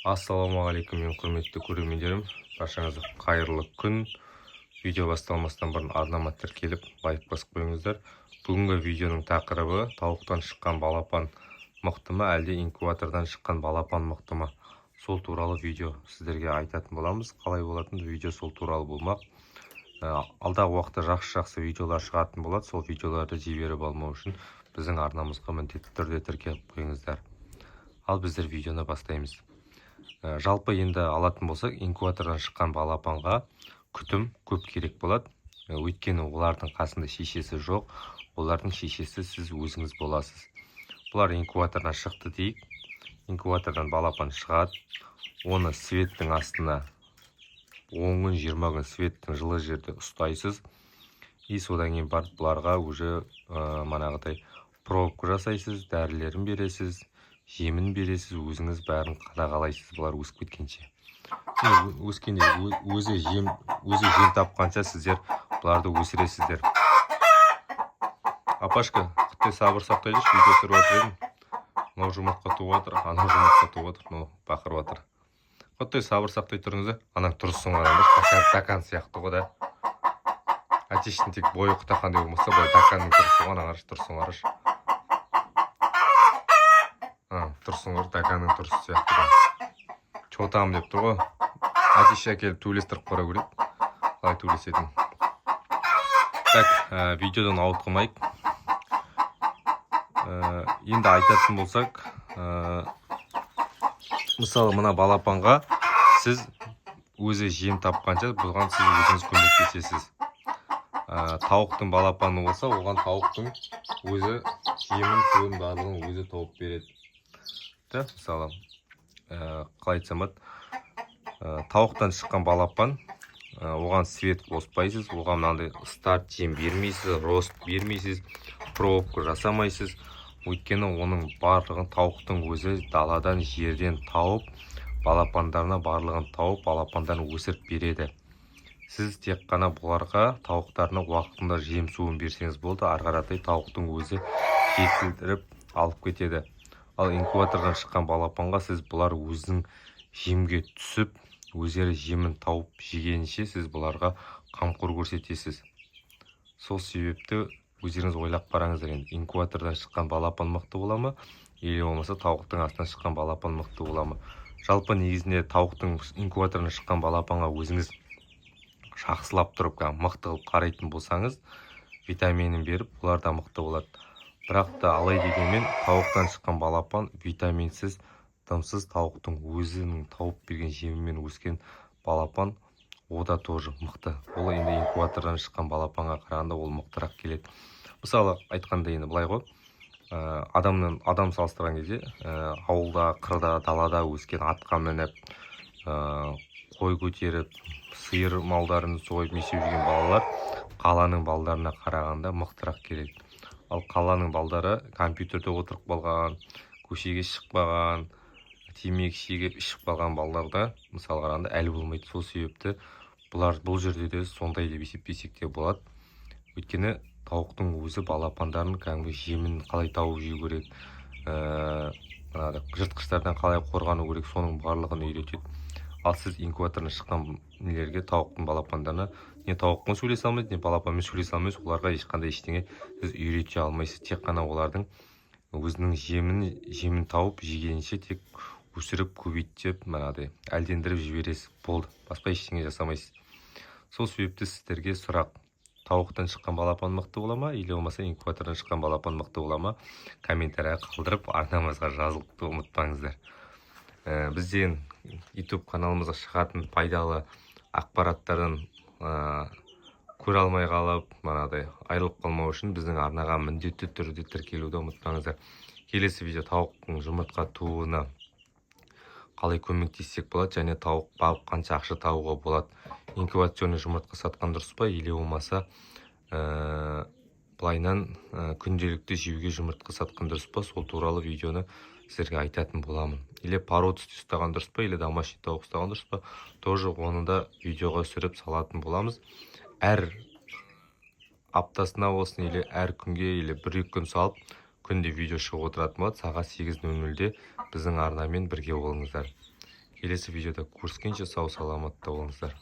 Ассалаумағалейкум, менің құрметті көрермендерім! Баршаңызға қайырлы күн! Видео басталмастан бұрын арнама тіркеліп, лайк басып қойыңыздар. Бүгінгі видеоның тақырыбы: тауықтан шыққан балапан мықты ма, әлде инкубатордан шыққан балапан мықты ма? Сол туралы видео сіздерге айтатын боламыз. Қалай болатын видео, сол туралы болмақ. Алдағы уақытта жақсы-жақсы видеолар шығатын болады. Сол видеоларды жіберіп алмау үшін біздің арнамызға міндетті түрде тіркеліп қойыңыздар. Ал біздер видеоны бастаймыз. Жалпы енді алатын болсақ, инкубатордан шыққан балапанға күтім көп керек болады. Өйткені олардың қасында шешесі жоқ, олардың шешесі сіз өзіңіз боласыз. Бұлар инкубатордан шықты дейік. Инкубатордан балапан шығады, оны светтің астына 10 күн, 20 күн светтің жылы жерде ұстайсыз. И содан кейін барып бұларға уже манағыдай пробка жасайсыз, дәрілерін бересіз, жемін бересіз, өзіңіз бәрін қадағалайсыз бұлар өсіп кеткенше. Енді өскенде өзі жем тапқанша сіздер бұларды өсіресіздер. Апашка, құттай сабыр сақтай жүрші, видео түсіріп жатыр едім. Мынау жұмыртқа туып жатыр, анау жұмыртқа туып жатыр, мынау бақырып жатыр. Құттай сабыр сақтай тұрыңыз да. Анаң тұрысын қараңдаршы, дакан сияқты ғой да. Әтештің тек бойы құтақандай болмаса, былай даканның тұрысы ғой. Ана қарашы, тұрысын қарашы. А, тұрсын ғой, даканның тұрысы сияқты да. Че там деп тұр ғой. Әтеш әкеліп төбелестіріп қарау керек, қалай төбелесетінін. Так, видеодан ауытқымайық. Енді айтатын болсақ, мысалы, мына балапанға сіз өзі жем тапқанша, бұған сіз өзіңіз көмектесесіз. Тауықтың балапаны болса, оған тауықтың өзі жемін, суын, барлығын өзі тауып береді да. Мысалы, қалай айтсам болады, тауықтан шыққан балапан, оған свет қоспайсыз, оған мынандай старт жем бермейсіз, рост бермейсіз, пробка жасамайсыз. Өйткені оның барлығын тауықтың өзі даладан, жерден тауып, балапандарына барлығын тауып, балапандарын өсіріп береді. Сіз тек қана бұларға, тауықтарына уақытында жем, суын берсеңіз болды, ары қаратай тауықтың өзі жетілдіріп алып кетеді. Ал инкубатордан шыққан балапанға сіз бұлар өзінің жемге түсіп, өздері жемін тауып жегенше, сіз бұларға қамқор көрсетесіз. Сол себепті өздеріңіз ойлап қараңыздар енді: инкубатордан шыққан балапан мықты бола ма или болмаса тауықтың астынан шыққан балапан мықты бола ма? Жалпы, негізінде тауықтың инкубатордан шыққан балапанға өзіңіз жақсылап тұрып, кәдімгі мықты қылып қарайтын болсаңыз, витаминін беріп, бұлар да мықты болады. Бірақ та алай дегенмен тауықтан шыққан балапан витаминсіз, дымсыз, тауықтың өзінің тауып берген жемімен өскен балапан о да тоже мықты. Ол енді инкубатордан шыққан балапанға қарағанда ол мықтырақ келеді. Мысалы айтқанда, енді былай ғой, адамнан адам салыстырған кезде, ауылда, қырда, далада өскен, атқа мініп, қой көтеріп, сиыр малдарын сойып, не істеп жүрген балалар қаланың балдарына қарағанда мықтырақ келеді. Ал қаланың балдары компьютерде отырып қалған, көшеге шықпаған, темекі шегіп, ішіп қалған балаларда, мысалы қарағанда, әлі болмайды. Сол себепті бұлар бұл жерде де сондай деп есептесек те болады. Өйткені тауықтың өзі балапандарын кәдімгі жемін қалай тауып жеу керек, жаңағыдай жыртқыштардан қалай қорғану керек, соның барлығын үйретеді. Ал сіз инкубатордан шыққан нелерге, тауықтың балапандарына не тауықпен сөйлесе алмайсыз, не балапанмен сөйлесе алмайсыз. Оларға ешқандай ештеңе сіз үйрете алмайсыз. Тек қана олардың өзінің жемін тауып жегенше тек өсіріп, көбейттеп, манағыдай әлдендіріп жібересіз, болды, басқа ештеңе жасамайсыз. Сол себепті сіздерге сұрақ: тауықтан шыққан балапан мықты бола ма или болмаса инкубатордан шыққан балапан мықты бола ма? Комментария қалдырып, арнамызға жазылуды ұмытпаңыздар. Бізден YouTube каналымызға шығатын пайдалы ақпараттардан көре алмай қалып, манағыдай айырылып қалмау үшін біздің арнаға міндетті түрде тіркелуді ұмытпаңыздар. Келесі видео тауықтың жұмыртқа тууына қалай көмектессек болады және тауық бағып қанша ақша табуға болады, инкубационный жұмыртқа сатқан дұрыс па или болмаса былайынан күнделікті жеуге жұмыртқа сатқан дұрыс па, сол туралы видеоны сіздерге айтатын боламын. Или породистый ұстаған дұрыс па, или домашний тауық ұстаған дұрыс па, тоже оны да видеоға түсіріп салатын боламыз. Әр аптасына болсын или әр күнге, или бір екі күн салып, күнде видео шығып отыратын болады. Сағат 8:00-де біздің арнамен бірге болыңыздар. Келесі видеода көріскенше сау саламатта болыңыздар.